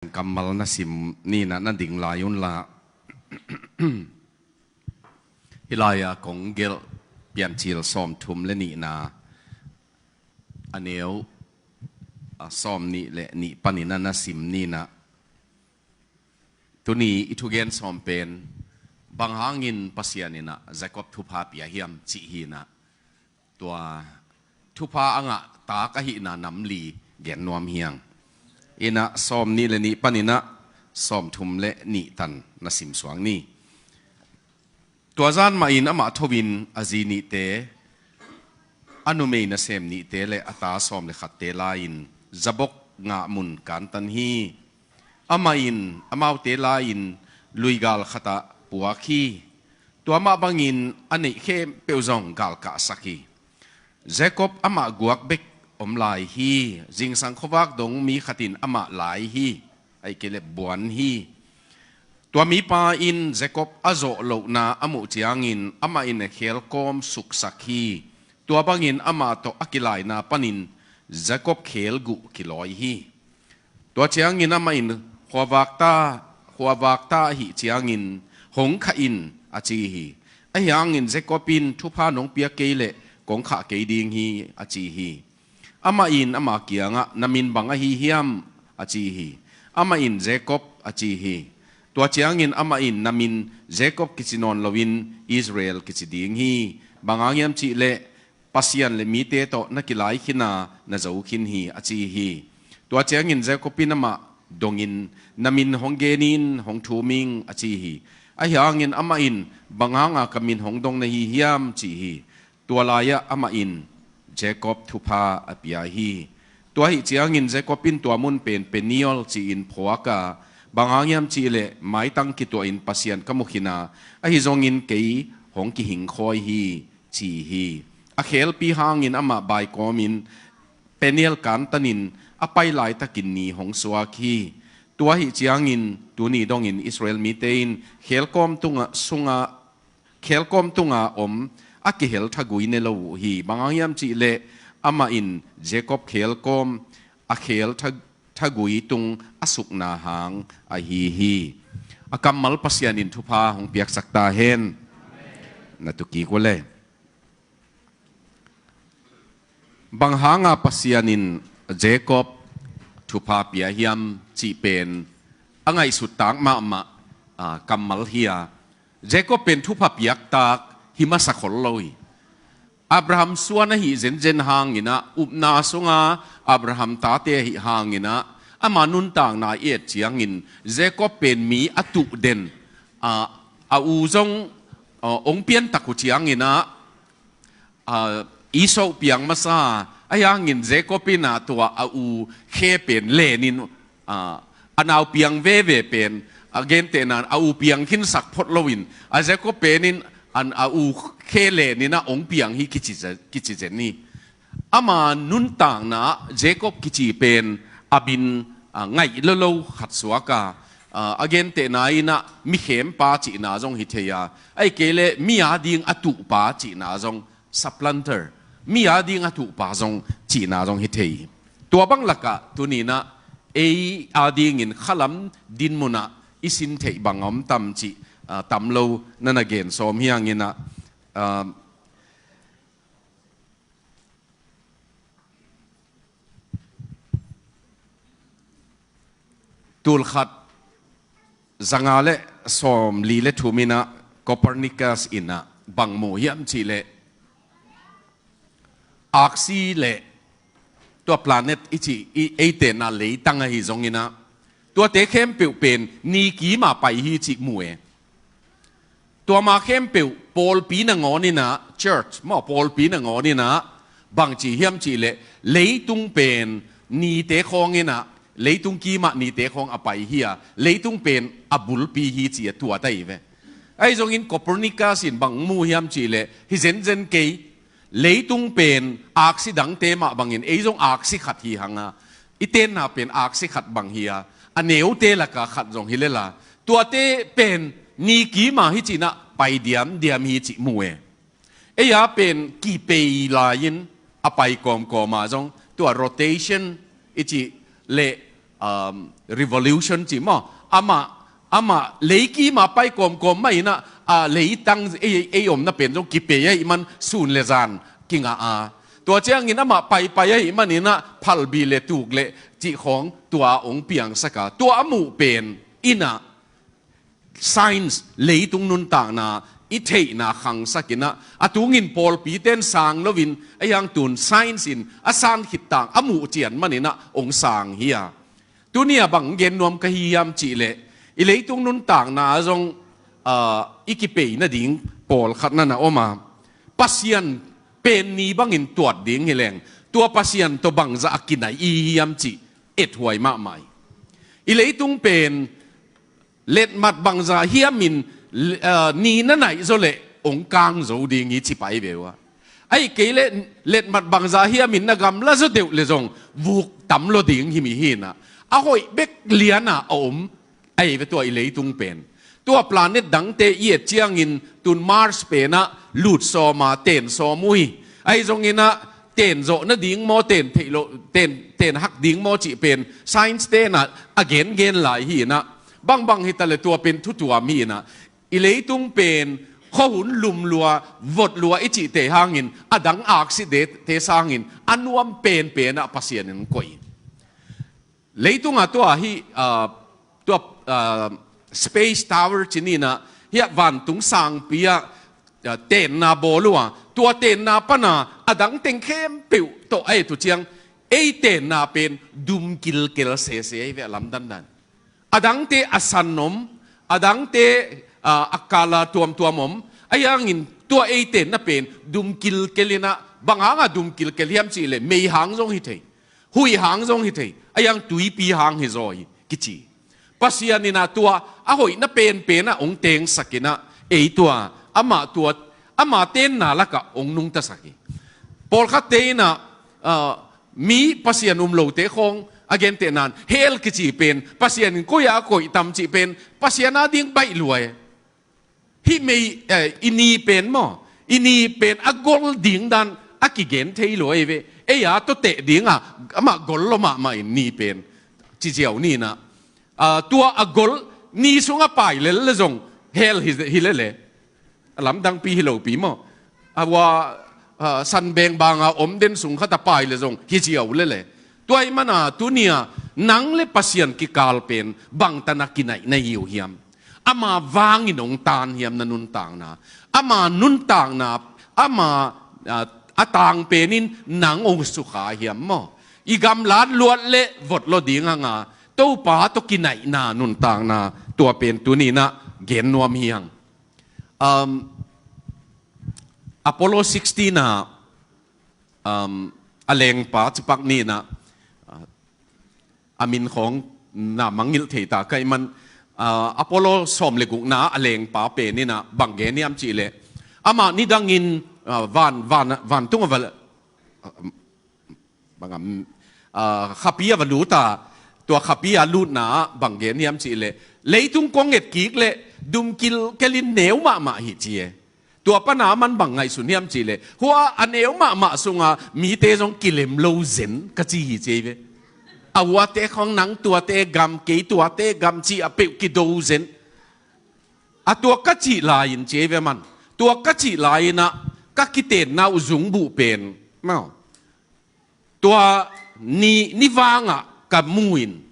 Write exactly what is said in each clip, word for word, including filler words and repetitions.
Kammal na sim nina na ding lai unla. Hih lai-a kong gelh Piancil sawmthum le nihna a neu a sawmnih le nih panin a na sim nina. Tuni i thugen sawm pen bang hangin Pasian inah Jacob thupha pia hiam cih hinah. Tua thupha a ngah tak ahihna nam li gen nuam hiang. Inah sawmnih le nih paninah sawmthum le nih tan na simsuak ni. Tua zan mahin amah tho in a zi nihte, a numei nasem nihte le a ta sawm le khatte lai-in Jabok ngahmun kantan hi. Amah in amaute lai-in luigal khatah puak hi. Tua mah bangin a neih khempeuh zong galkahsak hi. Jacob amah guak bek om lai hi. Zingsang khuavak dong mi khatin amah lai hi. Ahih kei leh buan hi. Tua mipa in Jacob a zawh lohna a muh ciangin amah in a kheelkawm suksak hi. Tua bangin amah tawh a kilaina panin Jacob kheelguh kilawi hi. Tua ciangin amah in khuavakta, khuavakta ahih ciangin hong khah in a ci hi. Ahi hangin Jacob in thupha nong piak kei leh kong khah kei ding hi a ci hi. Amah in ama kiangah na min bang ahi hiam a ci hi. Amah in Jacob a ci hi. Tua ciangin amah in na min Jacob kici nawn loin Israel kici ding hi. Bang hang hiam cihleh Pasian le mite tawh na kilai khina na zo khin hi a ci hi. Tua ciangin Jacob in amah dongin na min hong genin hong thum ing a ci hi. Ahi hangin amah in bang hanga ka min hong dong na hi hiam ci hi. Tua lai-ah amah in Jacob thupha a pia hi. Tua ahih ciangin Jacob in tua mun pen Peniel ci-in phuak a, bang hang hiam cihleh maitang kituahin Pasian ka mu khin a, ahi zongin kei hong kihingkhawi hi ci hi. A kheelpi hangin amah baikawmin Peniel kantanin a pai laitakin ni hong suak hi. Tua ahih ciangin tuni dongin Israel mite in kheelkawm tungah sungah kheelkawm tunga om a kihel thagui ne lo uh hi. Bang hang hiam cihleh amah in Jacob kheelkawm a kheel tha-, thagui tung a sukna hang ahi hi. A kammal Pasian in thupha hong piaksak ta hen. Na tukik uh le. Bang hanga Pasian in Jacob thupha pia hiam cih pen a ngaihsut tak mahmah, a, kammal hi a. Jacob pen thupha piaktak hi masa khol lo hi. Abraham suan ahi zenzen hanginah, upna sunga Abraham tate ahi hanginah, ama nuntakna i et ciangin Jacob pen mi a tuh den, a, a u zong, a, ong piantak uh cianginah, a, Esau piang masa, ahi hangin Jacob inah tua a u khe pen lenin, a, a nau piang veve pen, a gentehna a u piang khinsak phot loin, a Jacob penin an a u khe leninah ong piang hi kici ze-, kici zen hi. Ama nuntakna Jacob kici pen a bin, a, ngaih lolo khat suak a, a, a gentehna inah mikhempa cihna zong hi thei a, ahih kei leh mi ading a tuhpa cihna zong, supplanter, mi ading a tuhpa zong cihna zong hi thei hi. Tua bang lakah tuninah ei adingin khalam dinmunah i sin theih bang a om tam cih, a, tam lo na na gen sawm hianginah, a, tulkhat zanga le sawmli le thuminah Copernicus inah bang mu hiam cihleh aksi le tua planet i cih i eitenah leitang ahi zonginah tuate khempeuh pen ni kima pai hi cih mu e. Tua ma khempeuh pawlpi nangawninah, church maw, pawlpi nangawninah bangci hiam cihleh leitung pen nite khawnginah, leitung kimah nite khawng a pai hi a, leitung pen a bulpi hi ci a tuat ahi ve. Ahi zongin Copernicus in bang mu hiam cihleh hi zenzen kei, leitung pen aksi dangte mah bangin ei zong aksi khat hi hanga, i tenna pen aksi khat bang hi a, a neute laka khat zong hi lela, tuate pen ni kima hi cinah pai diamdiam hi cih mu e. Ei a pen kipei lai-in a pai kawmkawma zong tua rotation i cih leh um, revolution ci maw, amah, amah leikima pai kawmkawm mah inah, a, leitang ei, ei omna pen zong kipei ahih man sun le zan kingah a, tua ciangin amah paipai ahih man inah phalbi le tuk le cih khawng tua hong piangsak a, tua a muh pen inah science, leitung nuntakna i theihna khangsak inah, a tungin pawlpite in sang loin, a hiang tun science in a san khit tang a muh cian man inah hong sang hi a. Tuni a bang gen nuam ka hi hiam cih leh, i leitung nuntakna zong, ah, i kipei nading pawlkhat na na om a, Pasian pen ni bangin tuat ding hi leng, tua Pasian tawh bangzah a kinai i hi hiam cih ethuai mahmah hi. I leitung pen letmat bangza hiamin, ah, ni na naih zaw leh hong kang zo ding hi ci pai ve uh a. Ahih kei leh letmat bangza hiamin na gamla zaw deuh le zong vuk tam lo ding hi mi hi inah, a hoih bek liana a om ahi ve tua i leitung pen. Tua planet dangte i et ciangin tun Mars penah lut sawm a ten sawm uh hi. Ahi zong inah ten zawh nading maw, ten theih loh, ten, ten hak ding maw cih pen science tenah a gengen lai hi inah, bangbang hi ta le tua pen thutuam hi inah, i leitung pen khuahun lum lua, vot lua i cihte hangin, a dang aksite sangin a nuam penpenah Pasian in koih hi. Leitungah tua hi, ah, tua, ah, space tower ci ni inah, hiah vantung sangpi ah, ah, tenna bawl uh a, tua tenna pana a dang teng khempeuh tawh a et uh ciang, ei tenna pen dum kilkel sese hi ve a lamdandan. A dangte a san om, a dangte, ah, a kala tuamtuam om, a hiangin tua ei tenna pen dum kilkel inah, bang hangah dum kilkel hiam cih leh mei hang zong hi thei, huih hang zong hi thei, a hiang tuipi hang hi zaw hi kici. Pasian inah tua a hoihna penpenah hong tengsak inah, ei tua amah tua, ama tenna lakah hong nungtasak hi. Pawlkhatte inah, ah, mi Pasian um lote khawng a gentehna'n hell kici pen Pasian in koi-ah a koih tam cih pen Pasian a ding baih lua e. Hih mei, eh, i ni pen maw, i ni pen a gol ding dan a kigen thei lua ei ve. Ei a tawh teh dinga amah gol lo mahmah in ni pen ci ziau ni inah, ah, tua a gol ni sungah pai lel le zong hell hi, hi lele. A lamdangpi hi lopi maw, a ua, ah, sanbeng banga om den sung khat a pai le zong hi ziau lele. Tua ahih mana tuni a nang le Pasian kikal pen bangtan a kinaih na hi uh hiam? Ama vangin hong tan hiam na nuntakna? Ama nuntakna, ama, ah, a tang penin nang hong sukha hiam maw? I gamlat luat le vot lo ding hanga, Topa tawh kinaihna nuntakna, tua pen tuni inah gen nuam hi hang. Um, Apollo sixteen ah, um, a lengpa cipak ni inah, ah, a min khawng na mangngilh thei ta ka hih man, ah, Apollo sawm le gukna a lengpa pen inah bang gen hiam cih leh, amah nidangin, ah, van, van, vantung a va, ah, bang a, ah, khapi a va lut a, tua khapi a lutna ah bang gen hiam cih leh, leitung kong et kik leh dum kilkelin neu mahmah hi ci e. Tua pana aman bang ngaihsun hiam cih leh, hua a neu mahmah sunga mite zong kilem lo zen ka ci hi ci ei ve. A huate khawng nang tuate gam, kei tuate gam ci a peuh kido zen. A tua ka cih lai-in ci ei ve man. Tua ka cih lai-in ah ka kitenna uh zungbuh pen, maw, tua ni, ni vangah ka mu in,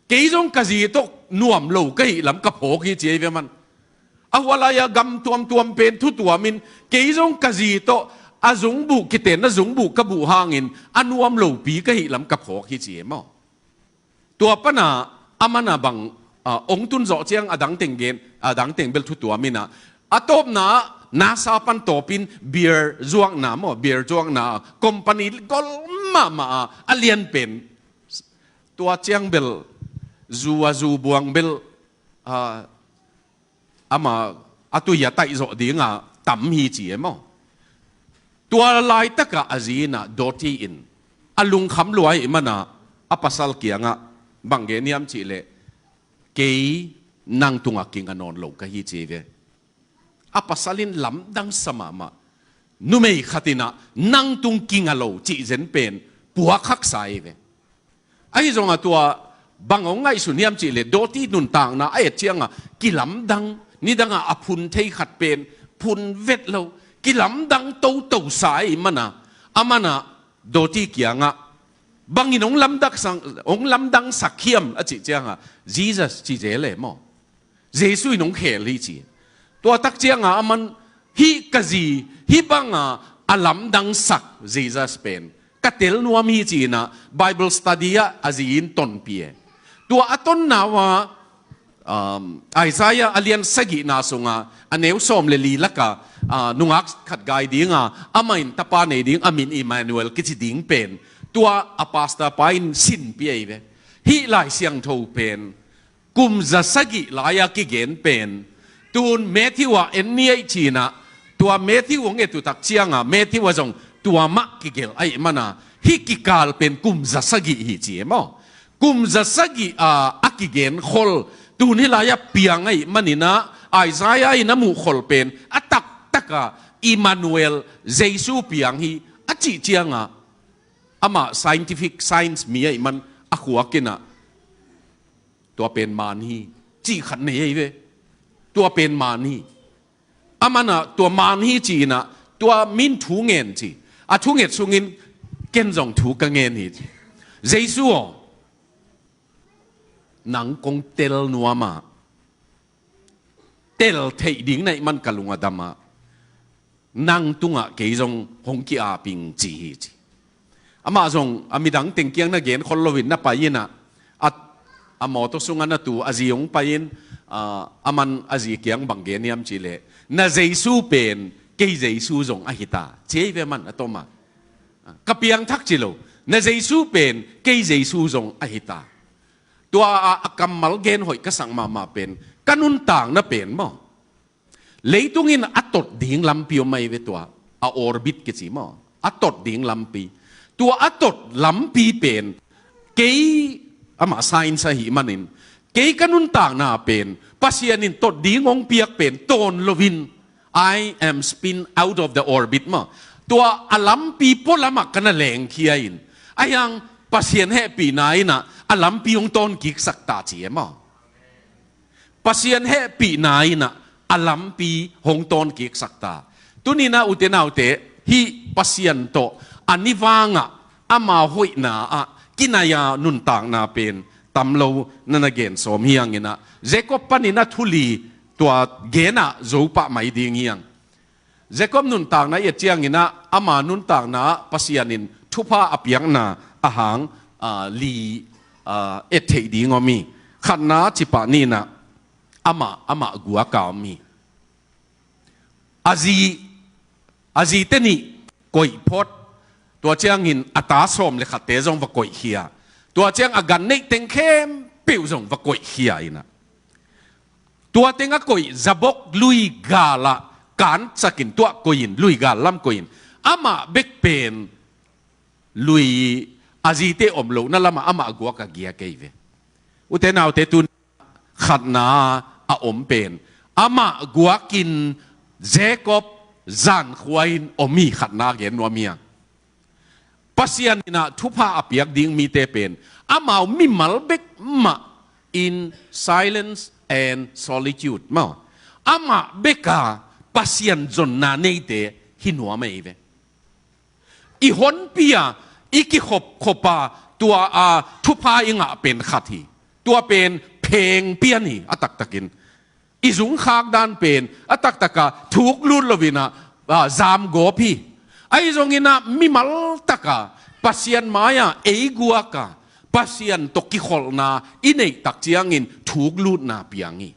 kei zong ka zi tawh nuam lo ka hih lam ka phawk hi ci ei ve man. A hua lai-a gam tuamtuam pen thu tuamin, kei zong ka zi tawh a zungbuh, kitenna zungbuh ka buh hangin a nuam lopi ka hih lam ka phawk hi ci ei maw. Tua pana aman a bang, ah, hong tun zawh ciang a dang teng gen, a dang teng bel thu tuam in ah, a tawpna ah NASA pan tawpin beer zuakna maw, beer zuakna company gol mahmah a, a lian pen. Tua ciang bel zu a zu buang bel, ah, ama a tui a taih zawh dinga tam hi ci ei maw. Tua laitakah a zi in ah dawti in a lungkham lua ahih man ah a pasal kiangah bang gen hiam cih leh, kei nang tungah kinga nawn lo ka hi ci ei ve. A pasal in lamdang sa mahmah. Numei khat in ah nang tung kinga lo cih zen pen puak haksa ei ve. Ahi zongah tua Bang hong ngaihsun hiam cihleh, dawti nuntakna a et cianga kilamdang, nidanga a phun thei khat pen phun vet lo, kilamdang toto sa ahih mana, a mana dawti kiangah bangin hong lamdaksak, hong lamdangsak hiam a cih cianga, Jesus ci zel e maw. Jesu in hong khel hi ci. Tua tak cianga aman, hih ka zi, hih banga a lamdangsak Jesus pen ka tel nuam hi ci-inah Bible study ah a zi in tonpih e. Tua a tonna uh ah, um, Isaiah a lian sagihna sunga a neu sawm le li laka, ah, nungak khat gai dinga, amah in tapa nei ding, a min Emmanuel kici ding pen tua a pastor pa in sinpih ahi ve. Hih Lai Siangtho pen kum za sagih lai-a kigen pen, tun Matthew ah en ni ei cinah, tua Matthew hong et uh tak cianga Matthew ah zong tua mah kigelh ahih mana, hih kikal pen kum za sagih hi ci e maw. Kum za sagih a, a kigen khol, tun hih lai-ah piang ahih maninah, Isaiah in a muh khol pen a taktaka Emmanuel, Jesu piang hi a cih cianga, amah scientific science mi ahih man a khuakinah, tua pen man hi, cih khat nei ahi ve. Tua pen man hi. A manah tua man hi ci-inah, tua min thu ngen ci. A thunget sungin ken zong thu ka ngen hi ci. Jesu aw, nang kong tel nuamah, tel theih ding na hih man ka lung a damah, nang tungah kei zong hong ki-aping ci hi ci. Amah zong a midang teng kiang na gen khol loin na pai inah, a, a mawtaw sungah na tu a zi hong pai in, ah, aman a zi kiang bang gen hiam cihleh, na Jesu pen kei Jesu zong ahi ta, ci ei ve man a tawmah. Ka piangthak ci lo, na Jesu pen kei Jesu zong ahi ta. Tua a, a kammal gen hoih ka sak mahmah pen ka nuntakna pen maw, leitung in a tot ding lampi om ahi ve tua, a orbit kici maw, a tot ding lampi. Tua a tot lampi pen kei, amah science ahih manin, kei ka nuntakna pen Pasian in tot ding hong piak pen tawn loin, I am spin out of the orbit maw, tua a lampi pualamah ka na lengkhia in, ahi hang Pasian hehpihna inah a lampi hong tawn kiksak ta ci e maw. Pasian hehpihna inah a lampi hong tawn kiksak ta. Tuninah ute naute, hih Pasian tawh a ni vangah ama hoihna ah kinai-a nuntakna pen tam lo na na gen sawm hi hanginah, Jacob panin a thuli tua genah zo pah mai ding hi hang. Jacob nuntakna i et cianginah ama nuntakna ah Pasian in thupha a piakna a hang, ah, li, ah, et theih ding om hi. Khatna cipah ninah amah, amah guaka om hi. A zi, a zite nih koih phot, tua ciangin a ta sawm le khatte zong va koihkhia. Tua ciang a gan neih teng khempeuh zong va koihkhia inah, tua teng a koih zabok lui galah kancakin tuah koihin, lui gal lam koihin, amah bek pen lui, a zite om lohna lamah amah guak a giak ei ve. Ute naute, tun khatna a om pen amah guakin Jacob zankhua in om hi, khatna gen nuam hi hang. Pasian inah thupha a piak ding mite pen amau mimal bek mah in silence and solitude maw, amah beka Pasian zonna neite hi nuam ei ve. I honpi a, i kikhopkhop a, tua a thupha i ngah pen khat hi. Tua pen pheng pian hi a taktakin. I zungkhak dan pen a taktaka thuk lut loinah, ah, zamgawp hi. Ahi zonginah mimal taka Pasian mai-ah ei guaka Pasian tawh kikholhna i neih tak ciangin thuk lutna piang hi.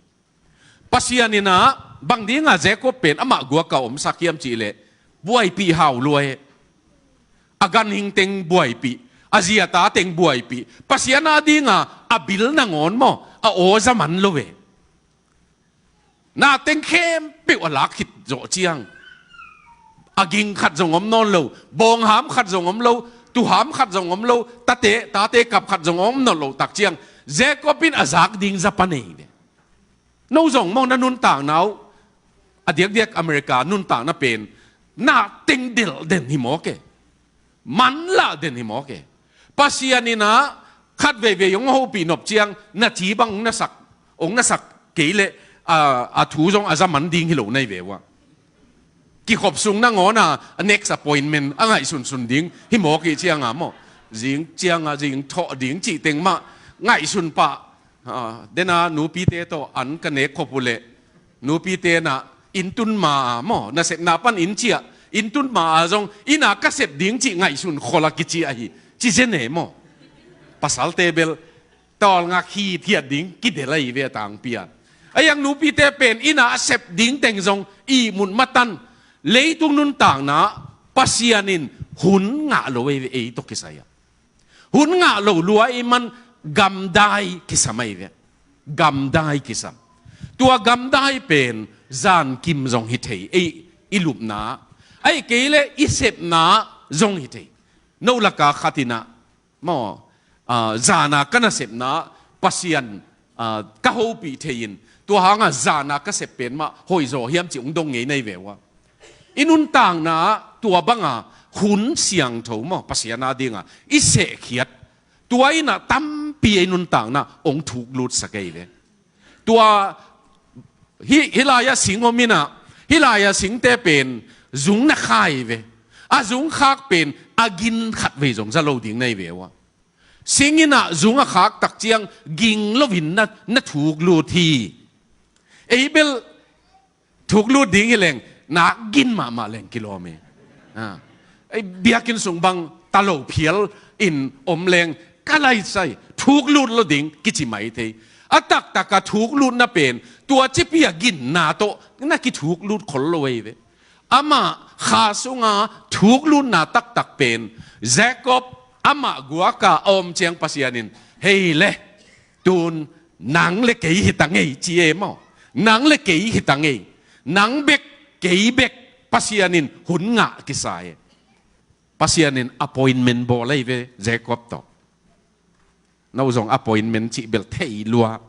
Pasian inah bang dinga Jacob pen amah guaka omsak hiam cihleh, buaipih hau lua e. A ganhing teng buaipih, a zi a ta teng buaipih, Pasian a dinga a bil nangawn maw, a aw za man lo e. Na teng khempeuh a lak khit zawh ciang, a ging khat zong om nawn lo, bawngham khat zong om lo, tuham khat zong om lo, tate, tate kap khat zong om nawn lo tak ciang, Jacob in a zak ding za pan ei ve. No zong maw, na nuntakna uh, a diakdiak America nuntakna pen na teng delh den hi mawk e. Manlah den hi mawk e. Pasian inah Khat veivei hong hopih nop ciang na ci bang hong na sak, hong na sak kei leh a, a thu zong a za man ding hi lo na hi ve uh a. Kikhop sung nangawn a next appointment a ngaihsunsun ding hi mawk hi ciang a maw, zing ciang a zing thawh ding cih teng mah ngaihsun pah. A, den a nupite tawh an ka nek khop uh leh nupite na inn tun ma a maw, nasepna pan inn ciah, inn tun ma a zong inn a ka sep ding cih ngaihsun khol a kici ahi ci zen e maw. Pasalte bel tawlngak hithiat ding kidel ahi ve a tangpi a. A yang nupite pen inn a a sep ding teng zong ihmut matan leitung nuntakna Pasian in hun ngah lo ahi ve ei tawh kisai a. Hun ngah lo lua i man gamdai kisam ahi ve. Gamdai kisam. Tua gamdai pen zankim zong hi thei, ei i lupna, ahih kei leh i sepna zong hi thei. No laka khat in a maw, a, zan a ka nasepna Pasian, a, ka hopih thei in, tua hang a zan a ka sep pen mah hoihzaw hiam cih hong dong ngei na hi ve uh a. I nuntakna ah tua bang a hun siangtho maw, Pasian a ding a i sehkhiat, tua in a tampi i nuntakna hong thuklutsak ahi ve. Tua hih, hih lai-ah sing om in a, hih lai-ah singte pen zung na kha hi ve. A zung khak pen a gin khatvei zong za lo ding na hi ve uh a. Sing in a zung a khak tak ciang ging lo in na, na thuklut hi. Ei bel thuklut ding hi leng nak gin mahmah leng kilawm hi. A, ei biakinn sung bang ta lo phial in om leng ka laisai thuklut lo ding kici mai thei. A taktak a thuklutna pen tua cipi a ginna tawh na kithuklut khol lo ahi ve. Amah kha sung a thuklutna taktak pen Jacob amah guak a a om ciang Pasian in, hei le, tun nang le kei hi ta ngei ci e maw. Nang le kei hi ta ngei. Nang bek, kei bek Pasian in hun ngah kisa e. Pasian in appointment bawl ahi ve Jacob tawh. No zong appointment cih bel thei lua.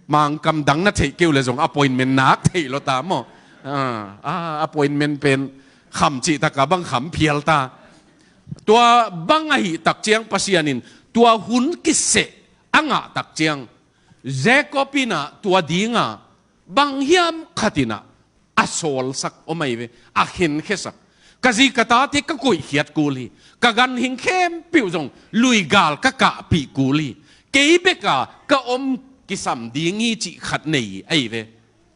Mangkam dang na theih kei uh le zong appointment nak theih lo ta maw. A, a, appointment pen kham cih taka bang kham phial ta. Tua bang ahih tak ciang Pasian in tua hun kiseh a ngah tak ciang Jacob in a tua ding a bang hiam khat in a a sawlsak om ahi ve, a khenkhiasak. Ka zi ka tate ka koihkhiat kul hi. Ka ganhing khempeuh zong luigal ka kahpih kul hi. Kei bek a ka om kisam ding hi cih khat nei ahi ve.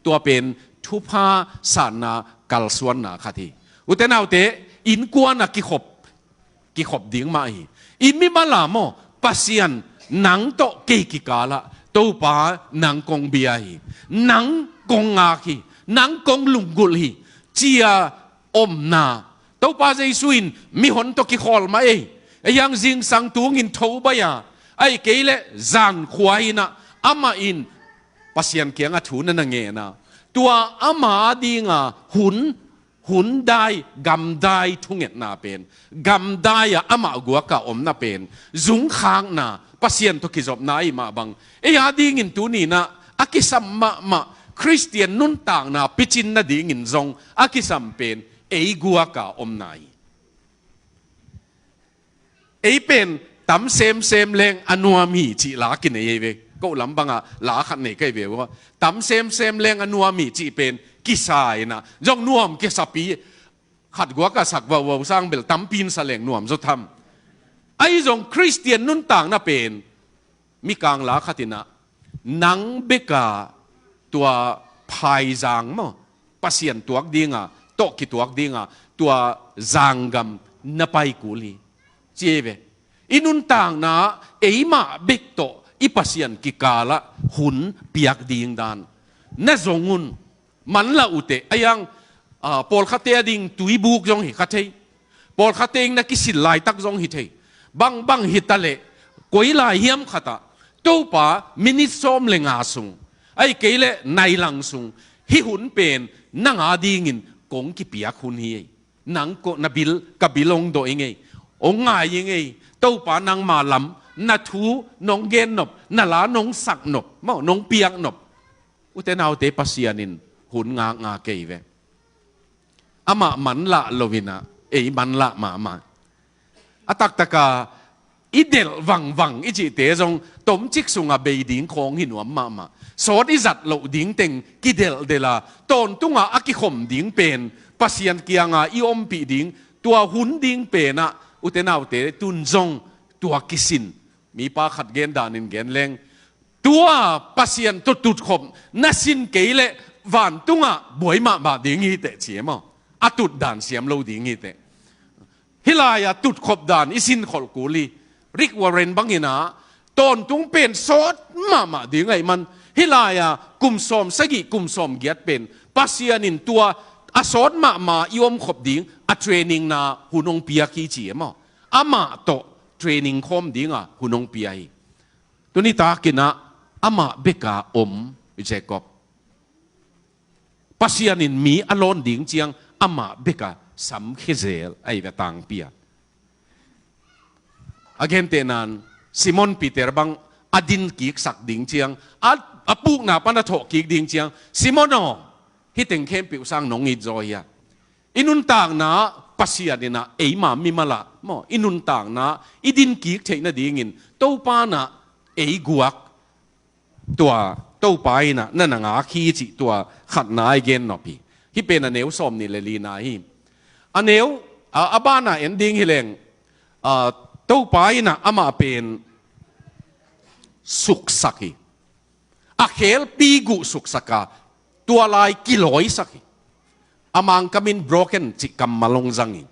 Tua pen thupha sanna kalsuanna khat hi. Ute naute, innkuan a kikhop kikhop ding mah hi. I mimal a maw, Pasian nang tawh kei kikal ah Topa nang kong bia hi, nang kong ngak hi, nang kong lunggulh hi ci a omna. Topa Jesu in mihon tawh kikhawl mah ei, ei ang zingsang tungin tho baih a, ahih kei leh zankhua in a, amah in Pasian kiangah thu na na ngen a, tua ama ding a hun, hun dai, gamdai thungetna pen, gamdai ah amah guak a omna pen, zungkhakna, Pasian tawh kizopna ahih mah bang, ei a dingin tuni in a, a kisam mahmah Khristian nuntakna picin nadingin zong a kisam pen ei guak a omna hi. Ei pen tam semsem leng a nuam hi cih la kinei ei ve. Ko lam bang a la khat nei ka hi ve uh a. Tam semsem leng a nuam hi cih pen kisa in a, zong nuam kisapi khat guak a sak vauhvauh sang bel tampi in sa leng nuam zaw tham. Ahi zong Khristian nuntakna pen mikang la khat in a, nang bek a tua phaizang maw, Pasian tuak ding a, tawh kituak ding a, tua zanggam na pai kul hi ci ei ve. I nuntakna ah eimah bek tawh i Pasian kikal ah hun piak ding dan na zong un. Manlah uh teh, a yang, a, pawlkhatte a ding tuibuk zong hi kha thei. Pawlkhatte in na kisil laitak zong hi thei. Bangbang hi ta leh, koi lai hiam khat ah, Topa, minit sawm le nga sung, ahih kei leh nai lang sung, hih hun pen nang a dingin kong kipiak hun hi ei. Nang ko na bil, ka bil hong dawh ing ei. Hong ngai ing ei. Topa nangma lam, na thu nong gen nop, na la nong sak nop, maw, nong piak nop. Ute naute, Pasian in hun ngakngak ei ve. Amah manlah lo in a, ei manlah mahmah. A taktak a i delh vangvang i cihte zong tomcik sungah bei ding khawng hi nuam mahmah. Sawt i zat loh ding teng kidelhdelh a, tawntungah a kikhom ding pen Pasian kiangah i ompih ding, tua hun ding penah, ute naute, tun zong tua kisin. Mipa khat gen danin gen leng, tua Pasian tawh tutkhop na sin kei leh vantungah buai mahmah ding hi teh ci e maw. A tutdan siam lo ding hi teh. Hih lai-ah tutkhop dan i sinkholh kul hi. Rick Warren bangin ah, tawntung pen sawt mahmah ding ahih man, hih lai-ah kum sawm sagih, kum sawm giat pen Pasian in tua a sawt mahmah i omkhop ding a training na hun hong piak hi ci e maw. Amah tawh training khawm dinga hun hong pia hi. Tuni takin ah amah beka om Jacob. Pasian in mi a lawn ding ciang amah beka samkhia zel ahi ve, tangpi a. A gentehna'n Simon Peter bang a din kiksak ding ciang, a, a pukna pan a thawh kik ding ciang, Simon aw, hih teng khempeuh sang nong it zaw hia? I nuntakna Pasian in ah eima mimal ah maw, i nuntakna i din kik theih nadingin Topa in ah ei guak, tua Topa in ah na na ngak hi cih tua khatna i gen nop hi. Hih pen a neu sawm nih le lina hi. A neu, a, a bana en ding hi leng, a, Topa in ah amah pen suksak hi. A khelpi guh suksak a, tua lai kilawisak hi. A Mangkam in broken cih kammal hong zang hi.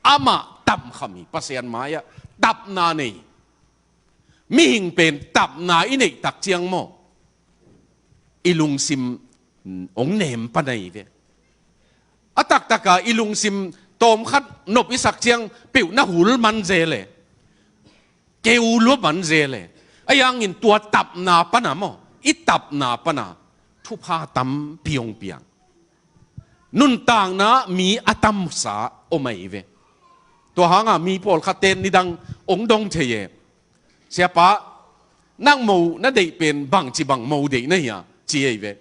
Amah tamkham hi, Pasian mai-ah tapna nei. Mihing pen tapna i neih tak ciang maw, i lungsim, mm, hong nem pan ahi ve. A taktaka i lungsim tawmkhat nop i sak ciang peuh na hul man zel e. Keu lua man zel e. Ahi hangin tua tapna pan a maw, i tapna pan a thupha tampi hong piang. Nuntakna mi a tamsa om ahi ve. Tua hanga mi pawlkhat ten nidang hong dong thei e. Siapa, nang mo na deih pen bangci bang mo deih na hia, ci ahi ve.